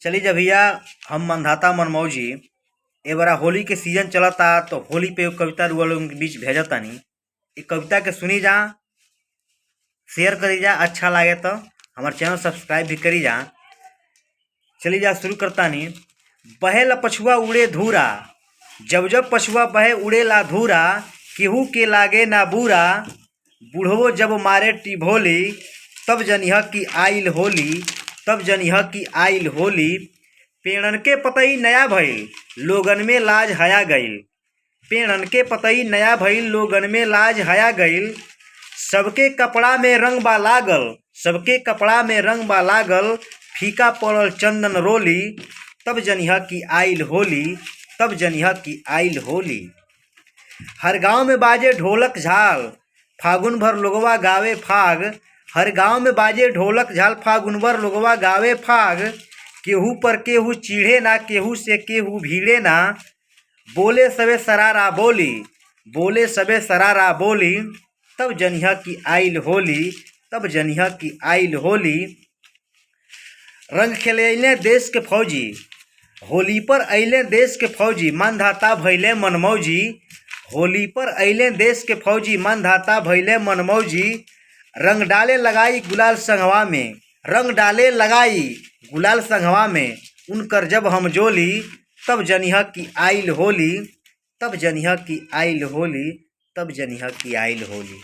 चली जा भैया, हम मंधाता मनमौजी। ए बरा होली के सीजन चलता तो होली पे एगो कविता रुआ लोगन के बीच भेजतानी। इ कविता के सुनी जा, शेयर करी जा, अच्छा लागे तो हमार चैनल सब्सक्राइब भी करी जा। चली जा, शुरू करतानी। बहेला पछुआ उड़े धूरा, जब जब पछुआ बहे उड़ेला धूरा, केहू के लागे ना बुरा। बुढ़वो जब मारे टिभोली, तब जनिह कि आइल होली, तब जनिह कि आइल होली। पेड़न के पतई नया भइल, लोगन में लाज हया गइल। पेड़न के पतई नया भइल, लोगन में लाज हया गइल। सबके कपड़ा में रंग बा लागल, सबके कपड़ा में रंग बा लागल, फीका पड़ल चंदन रोली। तब जनिह कि आइल होली, तब जनिह कि आइल होली। हर गांव में बाजे ढोलक झाल, फागुन भर लोगवा गावे फाग। हर गांव में बाजे ढोलक झाल, फागुन भर लोगवा गावे फाग। केहू पर केहू चिढ़े ना, केहू से केहू भीड़े ना। बोले सबे सरारा बोली, बोले सबे सरारा बोली। तब जनिह कि आइल होली, तब जनिह कि आइल होली। रंग खेले अइले देश के फौजी, होली पर अइले देश के फौजी, मानधाता भइले मनमौजी। होली पर अइले देश के फौजी, मानधाता भइले मनमौजी। रंग डाले लगाई गुलाल संघवा में, रंग डाले लगाई गुलाल संघवा में, उनकर जब हम जोली। तब जनिह कि आइल होली, तब जनिह कि आइल होली, तब जनिह कि आइल होली।